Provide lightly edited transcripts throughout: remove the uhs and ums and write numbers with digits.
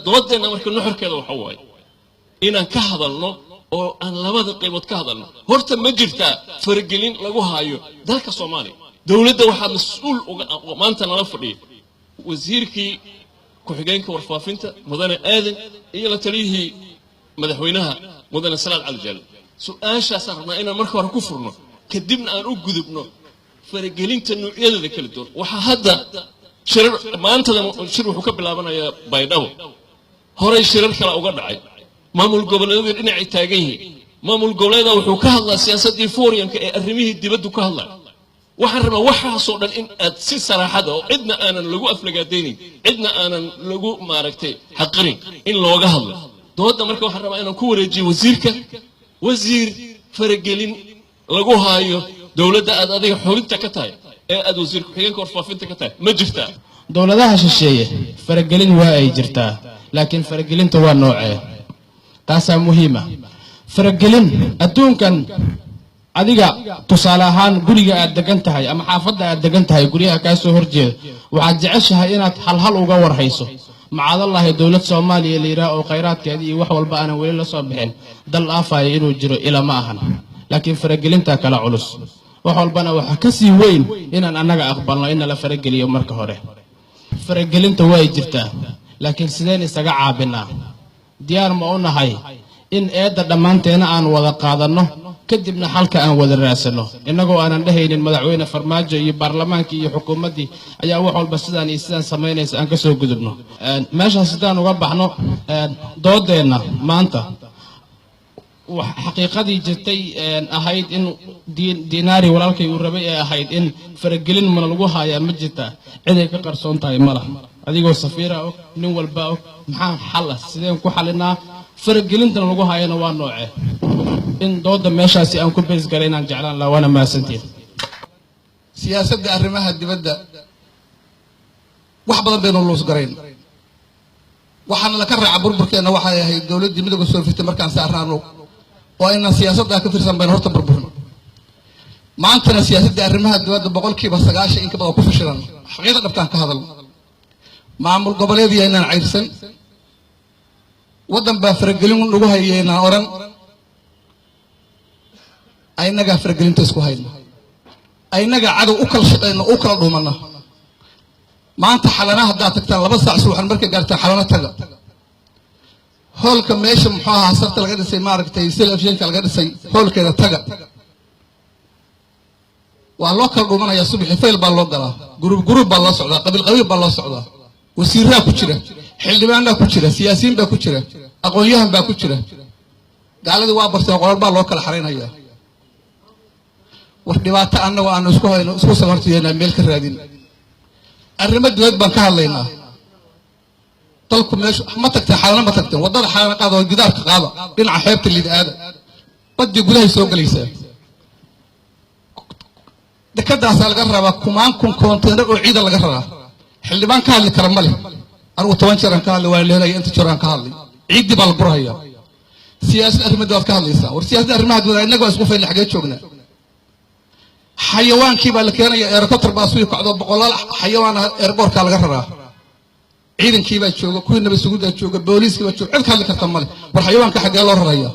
Doodeenna marka nuxurkeeda waxa waaye inaan ka hadalno oo aan labada qaybood ka hadalno. Horta ma jirtaa faragelin lagu haayo dalka Soomaaliya? Dowladda waxaa mas-uul uga maanta nala fadhiya wasiirkii ku-xigeenka warfaafinta, mudane Aadan, iyo la taliyihii madaxweynaha, mudane Salaad Cali Jaalle. Su-aashaasaan rabnaa inaan marka hore ku furno, kadibna aan u gudubno faragelinta nuucyadeeda kala duwan. Waxaa hadda shirar, maantada shir wuxuu ka bilaabanayaa Baydhabo. Horay shirar kale uga dhacay. Maamul goboleedyadu dhinacay taagan yihiin. Maamul goboleeda wuxuu ka hadlaa siyaasaddii foreign-ka ee arrimihii dibaddu ka hadlaya. Waxaan rabaa waxaasoo dhan in aad si saraaxada oo cidna aanan lagu aflagaadaynin, cidna aanan lagu maaragtay xaqirin, in looga hadlo doodda. Marka waxaan rabaa inaan ku wareejiyo wasiirka. Wasiir, faragelin lagu haayo dowladda aad adiga xubinta ka tahay ee aad wasiir ku-xigeenka warfaafinta ka tahay ma jirtaa? Dowladaha shisheeye faragelin waa ay jirtaa, laakiin faragelinta waa noocee? Taasaa muhiima. Faragelin adduunkan, adiga tusaale ahaan guriga aad degan tahay ama xaafadda aad degan tahay, guryaha kaa soo horjeeda waxaad jeceshahay inaad halhal uga warhayso. Macaadallahi, dowlad Soomaaliya la yidhaah oo khayraadkeeda iyo wax walba aanan weli la soo bixin, dal aafaya inuu jiro ilama ahan. Laakiin faragelintaa kala culus. Wax walbana waxaa ka sii weyn inaan annaga aqbalno in nala farageliyo. Marka hore faragelinta way jirtaa, laakiin sideen isaga caabinaa? Diyaar ma u nahay in eedda dhammaanteena aan wada qaadanno, kadibna xalka aan wada raadsanno, innagoo aanan dhehaynin Madaxweyne Farmaajo iyo baarlamaankii iyo xukuumaddii ayaa wax walba sidaan iyo sidaan samaynaysa? Aan kasoo gudubno meeshaas. Sidaan uga baxno doodeenna maanta, xaqiiqadii jirtay ahayd in Dinaari walaalkay uu rabay ee ahayd in faragelin mana lagu haayaa, ma jirtaa? Ciday ka qarsoon tahay ma laha. Adigoo safiira og, nin walba og. Maxaa xal ah? Sideen ku xalinaa? Faragelintana lagu haayana waa noocee? In dooda meeshaasi aan ku base garay inaan jeclaan lahaa. Waana mahadsantiin. Siyaasadda arrimaha dibadda wax badan baynu luus garayn. Waxaana laka raaca burburkeenna waxay ahayd dowladdii Midooda Soofiyeti markaan saarnaano oo aynaan siyaasaddaa ka tirsan baynu horta burburin. Maantana siyaasadda arrimaha dibadda 90% in ka badan ku fashilan. Xaqiiqa dhabtaan ka hadalno, maamul goboleediya inaan cayrsan, waddan baa faragelin nagu hayeynaan odhan, aynagaa faragelinta isku hayno, aynagaa cadow u kala shaqayno, u kala dhuumana. Maanta Xalana haddaad tagtaan, 2 saac subaxan markay gaartaan, Xalana taga, hoolka meesha muxuu ahaa sarta laga dhisay, maaragtay, sil afshenka laga dhisay, hoolkeeda taga, waa loo kala dhuumanayaa. Subaxi fayl baa loo galaa, group group baa loo socdaa, qabiil qabiil baa loo socdaa. Wasiiraa ku jira, xildhibaanaa ku jira, siyaasiyiin baa ku jira, aqoon-yahan baa ku jira. Gaaladii waa barteen, qolal baa loo kala xaraynayaa. War dhibaato annago aanu isku hayno isku samartiyeynaa meel ka raadin. Arrimo dibad baan ka hadlaynaa. Dalku meeshu ma tagteen? Xalana ma tagteen? Waddada Xalana qaada oo gidaarka qaada, dhinaca xeebta Liid aada, baddii gudahay soo gelaysaa. Dekadaasaa laga rabaa kumaan kun konteynar oo ciidan laga rabaa. Xildhibaan ka hadli kara ma leh. Anigu 10 jeer aan ka hadlay, waan lehelaya inta jeer aan ka hadlay. Ciiddii baa la gurhayaa. Siyaasad arrimo dibad ka hadlaysaa. War siyaasadda arrimaha dibadda innaga waa isku fayna. Xaggee joognaa? Xayawaankii baa la keenaya, helicopter baa sugi kacdo, boqolaal xayawaan ah airport-kaa laga raraa. Ciidankii baa jooga, kuwii nabad sugiddaa jooga, booliiskii baa jooga, cid ka hadli karta male. War xayawaanka xaggee loo raraya?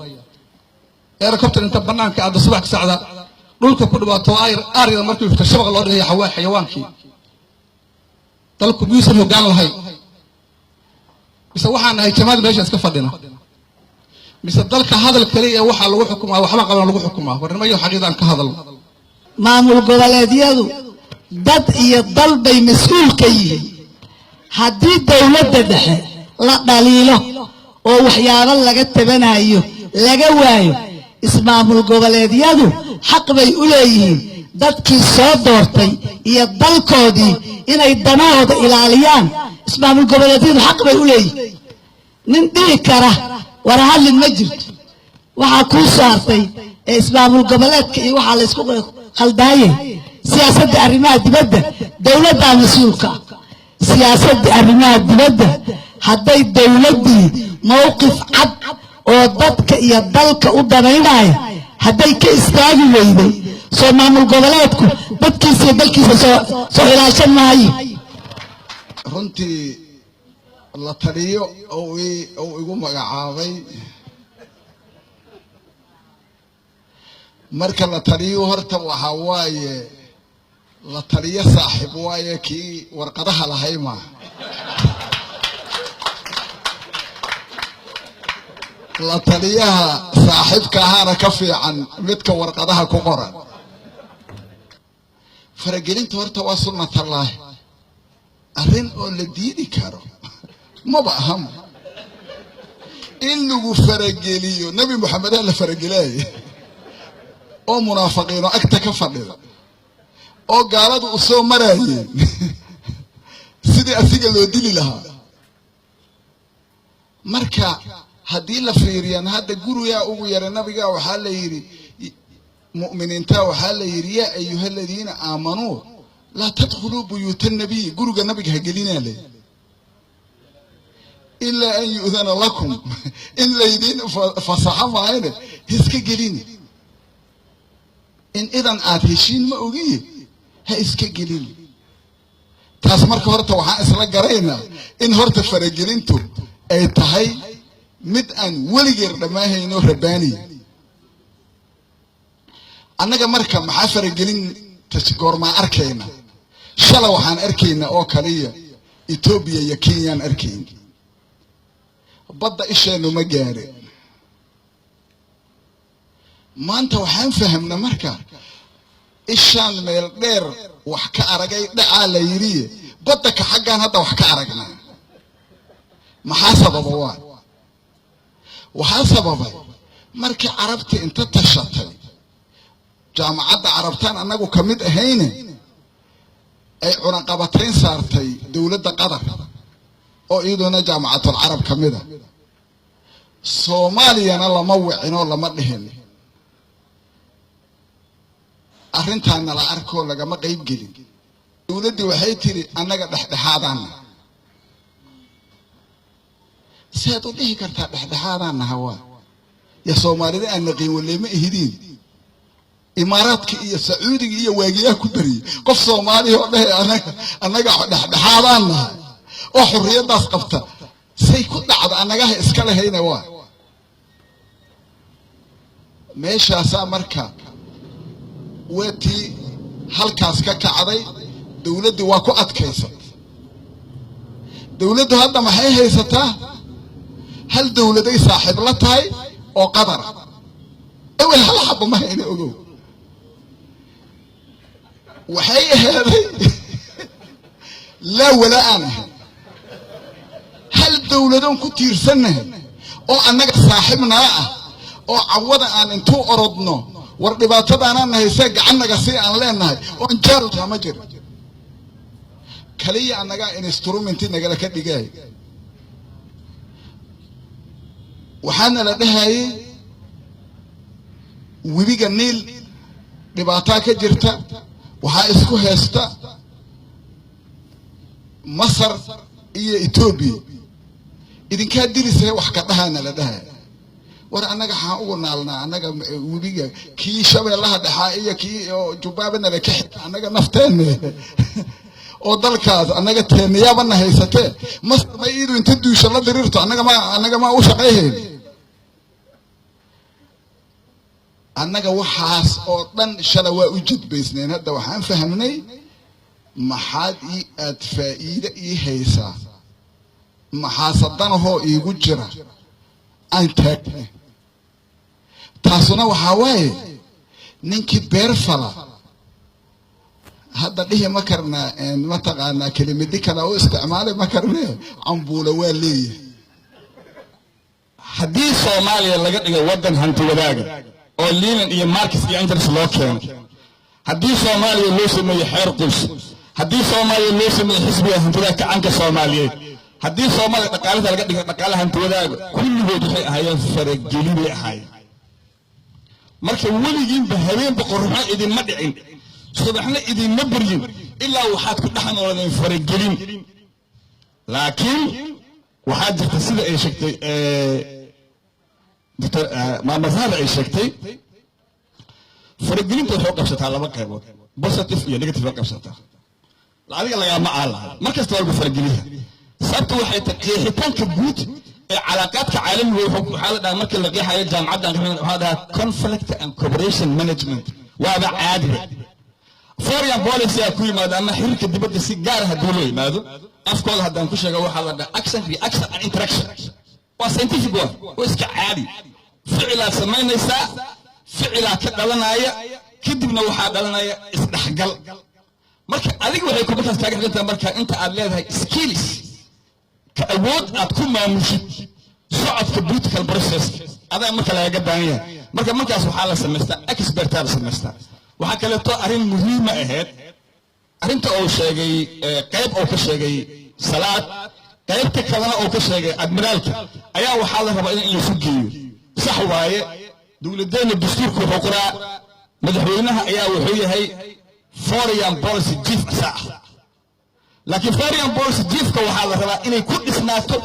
Helicopter inta banaanka aada subax ka sacda dhulka ku dhibaato aaryada markii furta shabaqa loo dhigaya xawaa xayawaankii. Dalku miyuusan hoggaan lahayn? Mise waxaan nahay jamaad meesha iska fadhina? Mise dalka hadal kaliya waxaa lagu xukumaa, waxba qaban lagu xukumaa? Warnimayo, xaqiiqdaan ka hadalno. Maamul goboleedyadu dad iyo dal bay mas-uul ka yihiin. Haddii dowladda dhexe la dhaliilo oo waxyaabo laga tabanayo laga waayo, ismaamul goboleedyadu xaq bay u leeyihiin dadkii soo doortay iyo dalkoodii inay danahooda ilaaliyaan. Ismaamul goboleedyadu xaq bay u leeyihiin. Nin dhihi kara war hadlin ma jirto. Waxaa kuu saartay ee ismaamul goboleedka iyo waxaa la isku khaldaaye siyaasadda arrimaha dibadda dowladdaa mas-uulka ah. Siyaasadda arrimaha dibadda hadday dowladdii mowqif cad oo dadka iyo dalka u danaynaya hadday ka istaagi weyday, soo maamul goboleedku dadkiisa iyo dalkiisa soo ilaashan maayo. Runtii. La taliyo oo uu igu magacaabay. Marka la taliyo horta waxaa waaye la taliyo saaxiib waaye, kii warqadaha lahay maaha. La taliyaha saaxiibka ahaana ka fiican midka warqadaha ku qoran. Faragelinta horta waa sunnatallaahi, arrin oo la diidi karo maba ahama in lagu farageliyo. Nebi Moxamedaa la faragelaaye oo munaafiqiino agta ka fadhida oo gaaladu u soo maraayeen sidii asiga loo dili lahaa. Marka haddii la fiiriyana hadda gurigaa ugu yara nabiga waxaa la yidhi, mu'miniinta waxaa la yidhi, yaa ayuha aladiina aamanuu laa tadkhuluu buyuuta nabiy, guriga nabiga ha gelinaa le ilaa an yu'dana lakum, in laydiin fasaxo maahane iska gelini, in idan aad heshiin ma ogiye ha iska gelini. Taas marka horta waxaan isla garaynaa in horta faragelintu ay tahay mid aan weligeer dhammaahayno rabbaaniya. Annaga marka maxaa faragelinta goormaa arkayna? Shala waxaan arkaynaa oo kaliya Etoobiya iyo Kenyaan arkayna, badda isheennu ma gaadhin. Maanta waxaan fahamna marka ishaan meel dheer wax ka aragay dhacaa la yidhiye, badda ka xaggaan hadda wax ka aragnaa. Maxaa sababa? Waa waxaa sababay markii Carabta inta tashatay, Jaamacadda Carabtaan annagu ka mid ahayne, ay cunaqabatayn saartay dowladda Qatar oo iyaduna Jaamacatul Carab ka mid a. Soomaaliyana lama wicinoo lama dhihin arrintaana la arkoo lagama qayb gelin. Dowladdii waxay tidhi annaga dhexdhexaadaanna. Siaad u dhihi kartaa dhexdhexaadaannaha? Waa ya Soomaalida aan naqiin waleema ihidiin. Imaaraadka iyo Sacuudiga iyo waagiyaha ku bariyey qof Soomaaliya oo dhehe annaga dhexdhexaadaan nahay oo xurriyaddaas qabta, say ku dhacda annagaha iska lehayna? Waa meeshaasaa marka weetii halkaas ka kacday. Dowladdii waa ku adkaysatay. Dowladdu hadda maxay haysataa? Hal dowladay saaxiib la tahay oo Qadara. Ewel hal xaba ma hayna, ogow. Waxay aheeday laa walaa aan ahay hal dowladoon ku tiirsannahay oo annaga saaxiib nala ah oo cawada aan intuu orodno war dhibaatadaanaan nahaysee gacannaga si aan leenahay oon jaartaa ma jiro. Kaliya annagaa instrumenti nagala ka dhigaay. Waxaana la dhahayay webiga Niil dhibaataa ka jirta, waxaa isku haysta Masar iyo Etoobiya, idinkaa dirisee wax ka dhahaana la dhahaya. War annaga xaan ugu naalnaa? Annaga webiga kii Shabeellaha dhexaa iyo kii oo Jubbaabana ka xigta annaga nafteenne oo dalkaas annaga teenayaabana haysatee, Masar ma iidu inta duusha la diriirto annaga ma u shaqayhayn? Annaga waxaas oo dhan shala waa u jidbaysnayn. Hadda waxaan fahamnay maxaad ii aad faa'iide ii haysaa, maxaasadanahoo iigu jira aan taagnay. Taasuna waxaa waaye ninkii beer fala hadda dhihi ma karnaa, mataqaanaa kelimadi kale u isticmaali ma karnee, cambuula waa leeyahay. Haddii Soomaaliya laga dhigo waddan hanti wadaaga oo Lenin iyo Marx iyo Engels loo keeno, haddii Soomaaliya loo sameeyo xeer qoys, haddii Soomaaliya loo sameeyo xisbiga hantida kacanka Soomaaliyeed, haddii Soomaaliya dhaqaalada laga dhigo dhaqaala hanti wadaaga, kulligood waxay ahaayeen faragelin bay ahaayeen. Marka weligiinba habeenba qorraxna idinma dhicin, subaxna idinma beryin, ilaa waxaad ku dhex nooladeen faragelin. Laakiin waxaa jirta sida ay sheegtay Doctor Maama Zahra ay sheegtay, faragelinta waxay u qabsataa laba qaybood, positive iyo negative bay qabsataa. Adiga lagaama caalahay, mar kasta waa lagu farageliya. Sababta waxay tahay qeexitaanka guud ee calaaqaadka caalamiga waxaa la dhahaa, marka la qeexayo jaamacaddan waxaa la dhahaa conflict and cooperation management. Waaba caadiba foreign policy aa ku yimaado ama xiriirka dibadda si gaar ah haddii loo yimaado, afkooda haddaan ku sheego, waxaa la dhahaa action, reaction and interaction. Waa scientific, waa iska caadi. Ficilaad samaynaysaa, ficilaa ka dhalanaya, kadibna waxaa dhalanaya isdhexgal. Marka adiga waxay ku markaas kaaga xigantahay marka inta aad leedahay skills ka awood aad ku maamushid socodka political process adaa marka lagaga baahan yahay. Marka markaas waxaa la samaystaa expertaa la samaystaa. Waxaa kaleeto arrin muhiima ahayd arrinta uu sheegay, qayb uu ka sheegay Salaad, qaybta kalena uu ka sheegay admiraalka ayaa waxaa la rabaa in laisu geeyo. Sax waaye, dowladeenna dastuurka wuxuu qoraa madaxweynaha ayaa wuxuu yahay foreign policy chief asaa ah, laakiin foreign policy chiefka waxaa la rabaa inay ku dhisnaato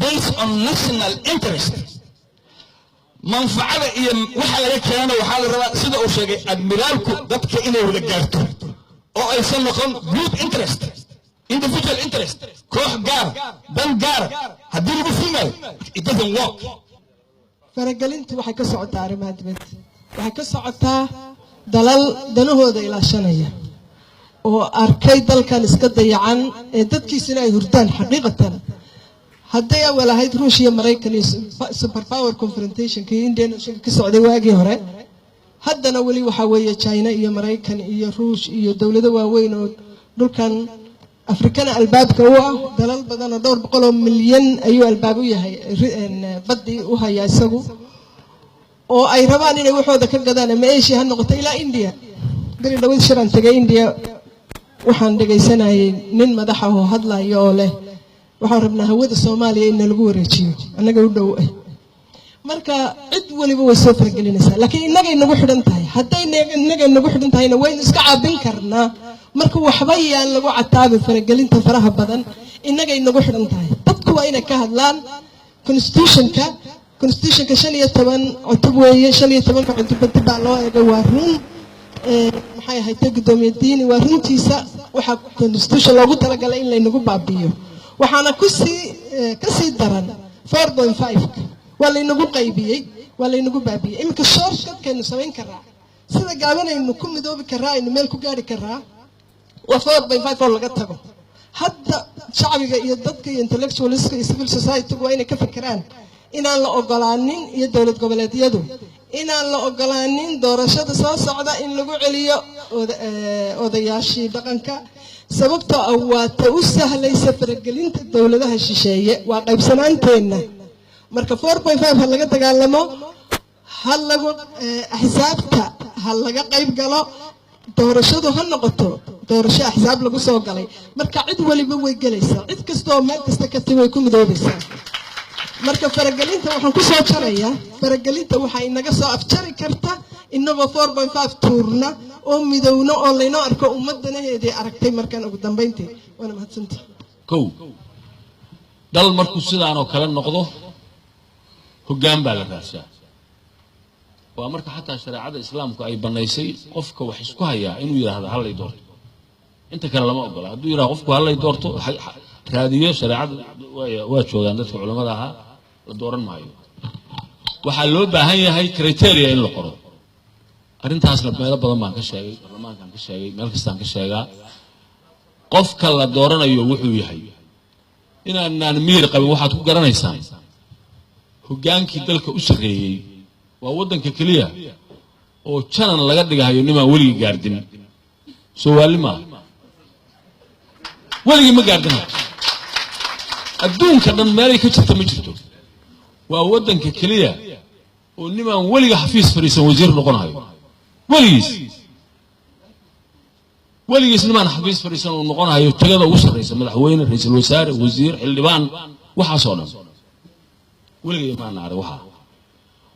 based on national interest, manfacada iyo waxa laga keeno. Waxaa la rabaa, sida uu sheegay admiraalku, dadka inay wada gaarto oo aysan noqon group interest, individual interest, koox gaara, dan gaara haddii lagu fulinayo, it doesn't work. Faragelintu waxay ka socotaa arrimaha dibadda, waxay ka socotaa dalal danahooda ilaashanaya oo arkay dalkan iska dayacan ee dadkiisina ay hurdaan. Xaqiiqatan, hadday awal ahayd Ruushia, Maraykan iyo super power confrontationka iyo Indian Ocean ka socday waagii hore, haddana weli waxaa weeye China iyo Maraykan iyo Ruush iyo dowlado waaweyn oo dhulkan Afrikana albaabka u ah. Dalal badan oo dhowr boqol oo milyan ayuu albaab u yahay, baddii u hayaa isagu, oo ay rabaan inay waxooda ka gadaan, ama Asia ha noqoto ilaa India. Beri dhawad shiraan tegay India, waxaan dhegaysanayay nin madaxa oo hadlayo oo leh, "Waxaan rabnaa hawada Soomaaliya in nalagu wareejiyo annaga u dhow ah." Marka cid waliba way soo faragelinaysaa, laakiin innagay nagu xidhan tahay. Hadday innagay nagu xidhan tahayna, waynu iska caabin karnaa. Marka waxba yaan lagu cataabin faragelinta faraha badan, innagay nagu xidhan tahay. Dadku waa inay ka hadlaan constitutionka. Constitutionka 15 cutub weeye. 15-ka cutub dib baa loo eegay. Waa run, maxay ahayd, guddoomiye Diini, waa runtiisa. Waxaa constitution loogu talagalay in laynagu baabi'iyo. Waxaana kusii kasii daran 4.5 waa laynagu qaybiyey, waa laynagu baabiyey. Iminka shortcutkaynu samayn karaa, sida gaabanaynu ku midoobi karaa, aynu meel ku gaari karaa, waa 4.5 oo laga tago. Hadda shacbiga iyo dadka iyo intellectualska iyo civil society waa inay ka fikiraan inaan la ogolaanin, iyo dowlad goboleedyadu, inaan la ogolaanin doorashada soo socda in lagu celiyo odayaashii dhaqanka, sababtoo ah waa ta u sahlaysa faragelinta dowladaha shisheeye, waa qaybsanaanteenna. Marka 4.5 ha laga dagaalamo, ha lagu axsaabta ha laga qayb galo, doorashadu ha noqoto doorasho axsaab lagu soo galay. Marka cid waliba way gelaysaa, cid kasta oo meel kasta ka timi way ku midoobaysaa. Marka faragelinta waxaan ku soo jarayaa, faragelinta waxaa inaga soo afjari karta inagoo 4.5 tuurna oo midowno oo laynoo arko ummadanaheedii aragtay. Markaan ugu dambayntii, waana mahadsantah. Kow, dal markuu sidaanoo kale noqdo, hoggaan baa la raadsaa. Waa marka xataa shareecada Islaamku ay bannaysay qofka wax isku hayaa inuu yidhaahdo "Hallay doorto." Inta kale lama ogola. Hadduu yidhahdo qofku "Hallay doorto" raadiyo, shareecada waa joogaan dadka culamada ahaa, la dooran maayo. Waxaa loo baahan yahay criteria in la qoro. Arrintaasna meelo badan baan ka sheegay, baarlamaankaan ka sheegay, meel kastaan ka sheegaa. Qofka la dooranayo wuxuu yahay inaanaan miyir qabin waxaad ku garanaysaan hoggaankii dalka u sarreeyey waa waddanka keliya oo janan laga dhigahayo nimaan weligii gaardin. Soowaali maaha, weligii ma gaardinayo. Adduunka dhan meelay ka jirta ma jirto. Waa waddanka keliya oo nimaan weliga xafiis fadhiisan wasiir noqonayo. Weligiis, weligiis nimaan xafiis fadhiisan uu noqonayo tagada ugu sarraysa, madaxweyne, ra-iisul wasaare, wasiir, xildhibaan, waxaasoo dhan weligay maana arag.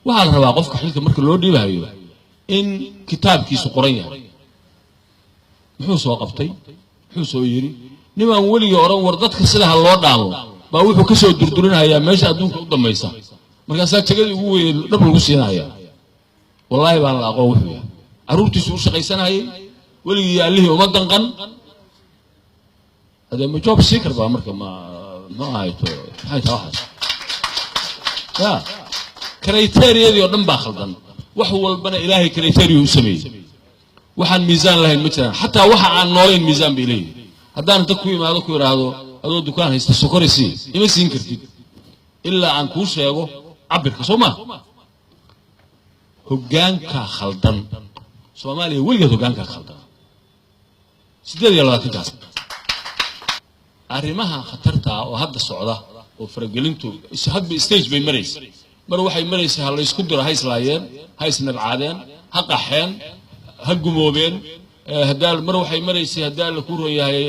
Waxaa la rabaa qofka xilka marka loo dhiibahayo in kitaabkiisu qoran yahay, muxuu soo qabtay, muxuu soo yidhi. Nimaan weligii odhan "War dadka sida ha loo dhaamo" baa wuxuu ka soo durdurinayaa meesha adduunka u dambaysa, markaasaa jagadii ugu weynay dhab lagu siinayaa. Wallaahi baan la aqoon wuxuu yahay. Carruurtiisu u shaqaysanayay, weligii allihii uma danqan. Hadee ma job seeker baa marka ma Muxuu ahayto? Maxay tahay waxaas? Ya criteria-dii oo dhan baa khaldan. Wax walbana Ilaahay criteria u sameeyey. Waxaan miisaan lahayn ma jiraan. Xataa waxa aan noolayn miisaan bay leeyihin. Haddaan inta ku imaado ku idhaahdo, "Adoo dukaan haysta sokori sii," ima siin kartid ilaa aan kuu sheego cabirka, soo ma? Hoggaankaa khaldan. Soomaaliya weligeed hoggaankaa khaldan. 28-kaas arrimaha khatarta ah oo hadda socda oo faragelintu hadba stage bay maraysa. Mar waxay maraysa ha laysku diro, ha islaayeen, ha isnabcaadeen, ha qaxeen, ha gumoobeen. Haddaa mar waxay maraysay haddaa la ku ron yahay,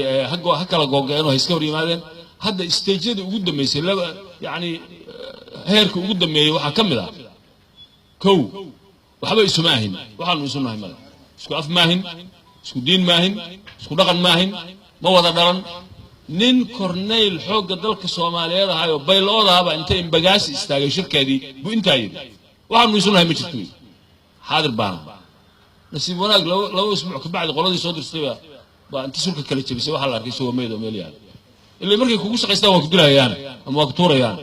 ha kala googeen oo ha iska hor yimaadeen. Hadda stage-yadii ugu dambeysay laba, yacni heerka ugu dambeeyey waxaa ka mid ah: kow, waxba isuma ahin. Waxaanu isu nahay male. Isku af maahin, isku diin maahin, isku dhaqan maahin, ma wada dhalan. Nin korneyl xoogga dalka Soomaaliyeed ahayoo bayloodaaba inta Imbagaasi istaagay shirkeedii buu intaa yidhi, "Waxaanu isu nahay ma jirto." Xaadir baana. Nasiib wanaag, 2 isbuuc kabacdi qoladii soo dirtay baa inta sulka kala jebisay. Waxaa la arkay isagoo meyd oo meel yaala. Ilaa markay kugu shaqaystaan waa ku dilayaan ama waa ku tuurayaan.